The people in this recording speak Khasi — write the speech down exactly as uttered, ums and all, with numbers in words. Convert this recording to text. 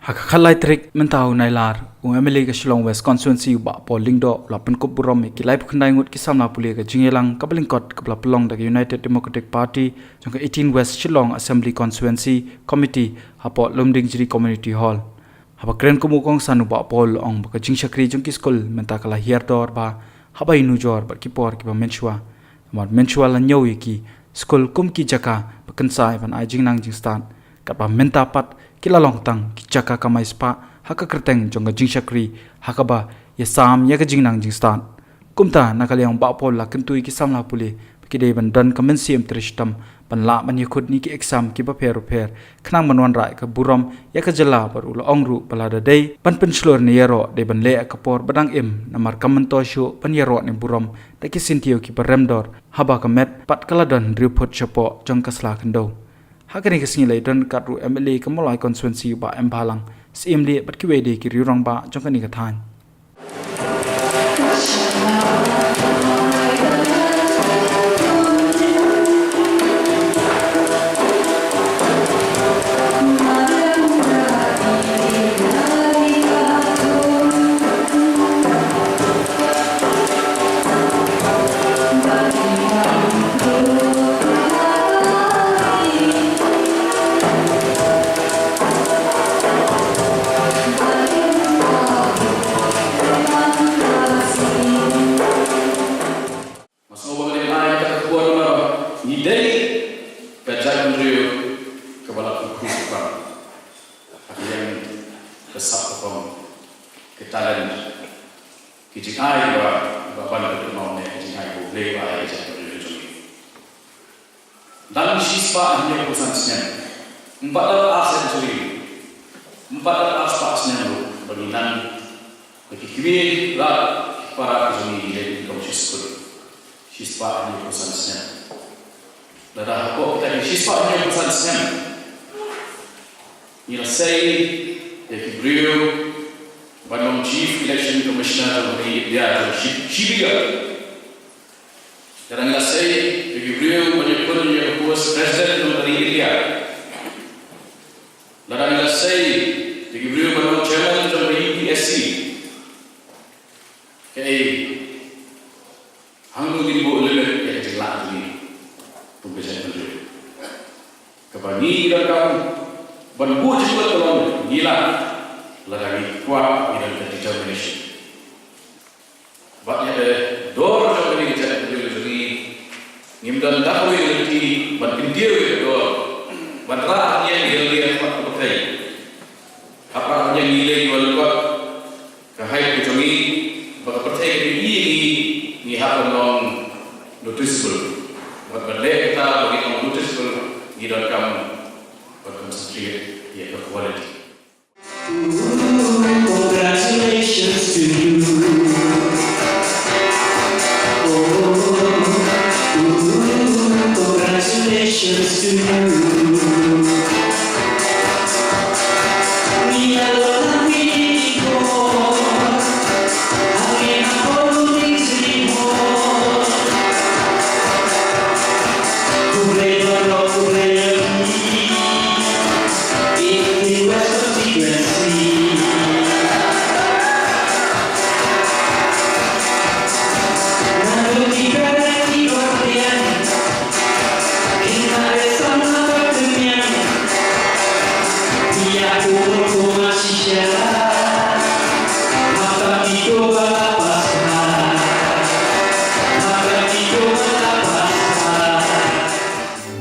Ha ka khatlai tarik mynta u Nailar, u M L A ka Shillong West Constituency u Bah Paul Lyngdoh u la pynkup burom ïa ki laiphew khyndai ngut ki samla pule ka jingïalang kaba lyngkot kaba la pynlong da ka United Democratic Party jong ka eighteen West Shillong Assembly Constituency Committee hapoh Lumdiengjri Community Hall. Haba kren kum u kongsan u Bah Paul u ong ba ka jingshakri jong ki skul mynta ka la hiar dor bha haba ïanujor bad ki por kiba mynshuwa. Namar mynshuwa la ñiew ïa ki skul kum ki jaka ba kynsai ban ai jingnang jingstad. Katba mynta pat ki la long tang ki jaka kamai spah ha ka kyrteng jong ka jingshakri ha kaba ïasam ïa ka jingnang jingstad. Kumta na ka liang u Bah Paul u la kyntu ïa ki samla pule ba ki dei ban don ka mynsiem trei shitom ban lah ban ïakhun ïa ki exam kiba pher bapher khnang ban wanrah ïa ka burom ïa ka jylla bad u la ong ruh ba lada dei ban pynshlur ne ïaroh dei ban leh ha ka por ba dang im namar kam myntoi shuh ban ïaroh ne burom da ki syntiew kiba rem dor haba ka met pat ka la don hynriew phut shapoh jong ka sla khyndew. Ha kane ka sngi la ïadon ryngkat ruh u M L A ka Mawlai Constituency u Bah M Bhalang, Syiem Lieh bad kiwei de ki riew rangbah jong kane ka thaiñ. Nga sngew ba nga dei ban ai kata ka khubor namar ngi dei ka jaitbynriew kaba la kyrkhu shaphrang ha ka liang ka sap ka phong, ka talent, ki jingai ba, ba ban ka kynmaw ne ki jingai ba U Blei u ai ïa ka jaitbynriew jong ngi. Dang shispah hynñiewphew san snem. Ym pat dap ar century. Ym pat dap ar spah snem ruh ba ngi nang ba ki kmie lad ki para ki jong ngi ki leit kum shi skul. Shispah hynñiewphew san snem. Lada hapoh kita ki shispah hynñiewphew san snem ngi la sei ïa ki briew ban long Chief Election Commissioner jong ka ri India jong shi, shi bynta. Lada ngi la sei ïa ki briew ban ïakhun ïa ka post President jong ka ri India. Lada ngi la sei ïa ki briew ban long Chairman jong ka U P S C. Kaei, hangno ngin buh limit ïa ka jinglah jong ngi kum ka jaitbynriew? Kaba ngi donkam ban buh jingmut ka long ngi lah, lada ngi kwah, ngi don ka determination. Bad ïa ka dor jong kane ka jaitbynriew jong ngi, ngim don da kawei ka lynti ban kyntiew ïa ka dor, ban rah hangne ïa ka dor, bad ka pyrthei. Hap rah hangne ngi leh ïa ka dor, ka hai ka jong ngi, ba ka pyrthei ka ïohi ïa ngi, ngi hap ban long noticeable. Bad ban leh kata ba ngi long noticeable, ngi donkam ban concentrate ïa ka quality. Congratulations to you. Oh, congratulations to you.